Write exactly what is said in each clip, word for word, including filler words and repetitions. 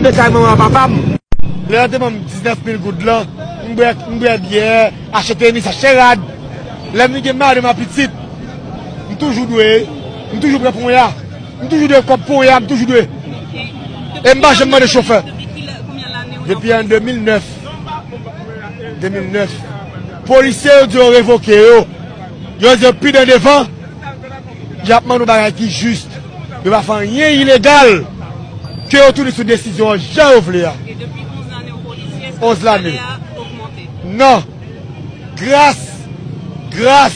Te kay manman papa m. Lè yo te ban m diznèf mil goud lan, m bwè, m bwè byè, achte tenis, achte rad. Lè m vin gen madanm ak pitit, m toujou dwe, m toujou pran ponya. M toujou dwe kòb ponya, m toujou dwe. E m pa janm mande chofè. Depi an de mil nèf. de mil nèf. Polisye yo di yo revoke yo. Yo di yo pi dan devan. Y ap mande yon bagay ki jis. Yo pa fè anyen ilegal. Ke yo tounen sou desizyon an jan yo vle a. E depi onz lane w polisye, èske onz lane. Salè a ogmante? Non. Gras, gras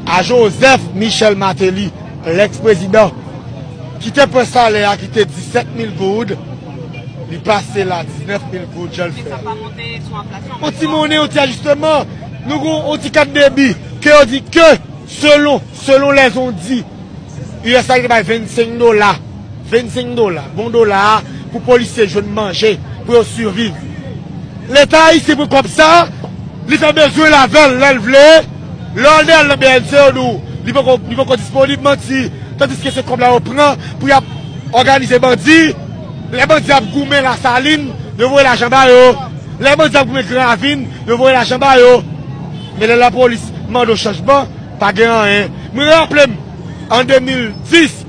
a Joseph Michel Martelly, lèks prezidan, ki te pran salè a ki te disèt mil goud, li pase la diznèf mil goud, jan l fè. Men sa pa monte sou enflasyon? Yon ti monnen, yon ti ajisteman. Nou gon yon ti kat debi. Ke yo di ke, selon, selon lèzondi, U S A te bay vennsenk dola. Vennsenk dola. Bon dola a pou polisye jwenn manje, pou yo siviv. Leta ayisyen pran kòb sa, li fè bezwen l avè l lè l vle. Lè w al nan B N C, yo di w li poko, li poko disponib, manti. Tandiske se kòb la yo pran pou y ap òganize bandi. Lè bandi ap goumen Lasalin, yo voye lajan ba yo. Lè bandi ap goumen Gran Ravin, yo voye lajan ba yo. Men lè lapolis mande w chanjman, pa gen anyen. Mwen raple m, an de mil dis,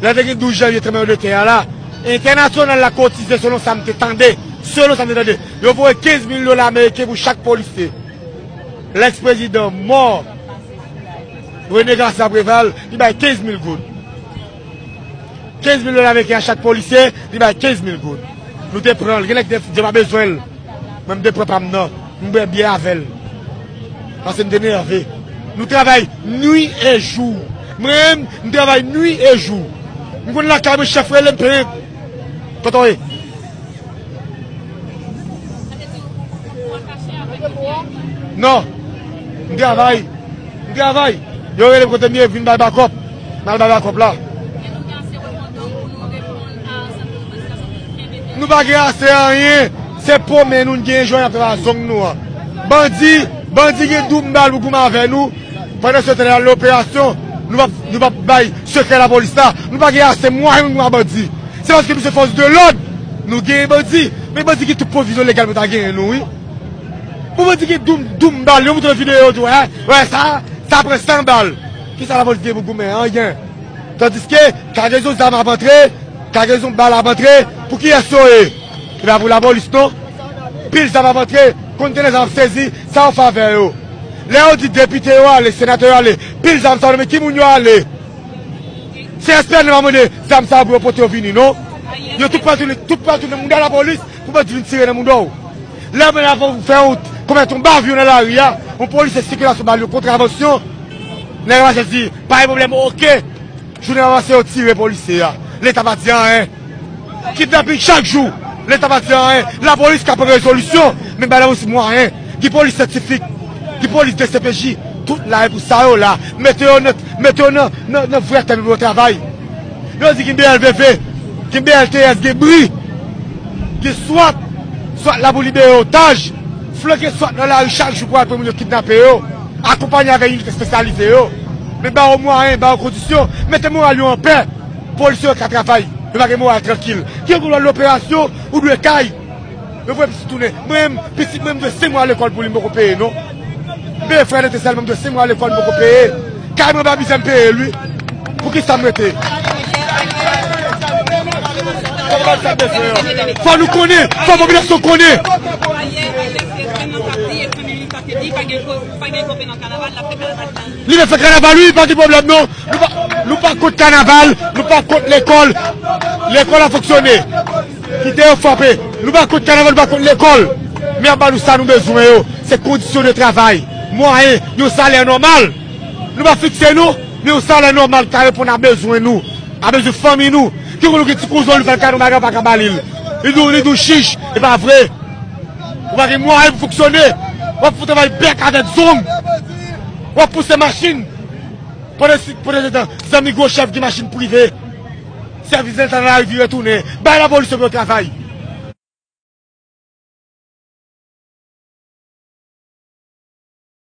lè te gen douz janvye tranblemanntè a la, entènasyonal la kotize, selon sa m te tande, selon sa m te tande, yo voye kenz mil dola ameriken pou chak polisye. Lèks prezidan mò, René Garcia Préval, li bay kenz mil goud. Kenz mil dola ameriken a chak polisye, li bay kenz mil goud. Nou te pran l. Gen nèg ki te di yo pa bezwen l. Mwen, m te pran pa m nan. M bwè byè avè l. Paske m te nève. Nou travay nwi e jou. Mwen menm, m travay nwi e jou. M konn lakay mwen, chèf rele m, penyen. Kote w ye? Non. M travay. M travay. Yo rele m kote m ye, vin bay bakòp. M al bay bakòp la. Nou pa gen ase anyen. Se pwomen nou, n gen jwenn ap travay zong nou an. Bandi, bandi gen doub bal pou goumen avè nou. Pandan se tan, lè y al nan operasyon, nou p ap, nou p ap bay sekrè lapolis la. Nou pa gen ase mwayen pou nou goumen ak bandi. Se paske nou se fòs de lòd, nou genyen bandi. Men bandi gen tout pwovizyon legal pou ta genyen nou, wi. Pou bandi gen doub, doub bal, yo montre videyo tou, wè, wè sa, sa pran san bal. Kisa lapolis gen pou goumen? Anyen. Tandiske kagezon zam ap antre, kagezon bal ap antre, pou kiyès yo ye? E pa pou lapolis non. Pil zam ap antre, kontenè zam ap sezi, sa yo fè avè yo? Lè yo di depite yo ale, senatè yo ale, pil zam sa yo, men ki moun yo ale? Se S P N pa mande zam sa yo pou yo pote yo vini non. Yo tout pral tounen, tout pral tounen mouda lapolis pou bandi vin tire nan mouda w. Lè men avan ou fè yon, komèt yon bavyon nan lari a, yon polisye sikilasyon ba l yon kontravansyon, nèg la di, pa gen pwoblèm, oke. Jounen avanse yo tire polisye a. Leta pa di anyen. Kidnaping chak jou. Leta pa di anyen. Lapolis ka pran rezolisyon, men bay lapolis mwayen. Gen polis syantifik. Gen polis D C P J. Tout la e pou sa yo la. Mete yo nan, mete yo nan, nan, nan vrè tèm pou yo travay. Yo di gen B L V V, gen B L T S, gen bri, gen swat, swat la pou libere otaj, flanke swat nan lari chak jou pou al pran moun yo kidnape yo, akonpanye avèk inite espesyalize yo. Men ba yo mwayen, ba yo kondisyon, mete moral yo anpè. Polisye yo ka travay, yo pa gen moral trankil. Gen gwo lòt operasyon, ou dwe kay. Yo voye pitit tounen. Mwen menm, pitit mwen, m dwe senk mwa lekòl pou li, m poko peye non. M peye frè l ete sèlman, m dwe senk mwa lekòl, m poko peye. Kay mwen pa bizè m peye l, wi. Poukisa m rete? Fò nou konnen, fò popilasyon konnen. Li vle fè kanaval, wi, pa gen pwoblèm non. Nou pa, nou pa kont kanaval, nou pa kont lekòl. Lekòl ap fonksyone. Kite yo frape. Nou pa kont kanaval, nou pa kont lekòl. Men y ap ba nou sa nou bezwen yo. Se kondisyon de travay. Mwayen, yon salè nòmal. Nou pa fikse nou, men yon salè nòmal ka reponn a bezwen nou, a bezwen fanmi nou. Kiko nou gen ti kouzen nou fè l ka nan bagay pa ka ba li l. Li di w, li di w chich, e pa vre. Ou pa gen mwayen pou fonksyone. W ap fout travay bèk avèk zong. W ap pouse machin. Pandan si, pandan se tan, zanmi gwo chèf gen machin prive. Sèvis leta nan lari vire tounen. Bay lapolis yo pou yo travay.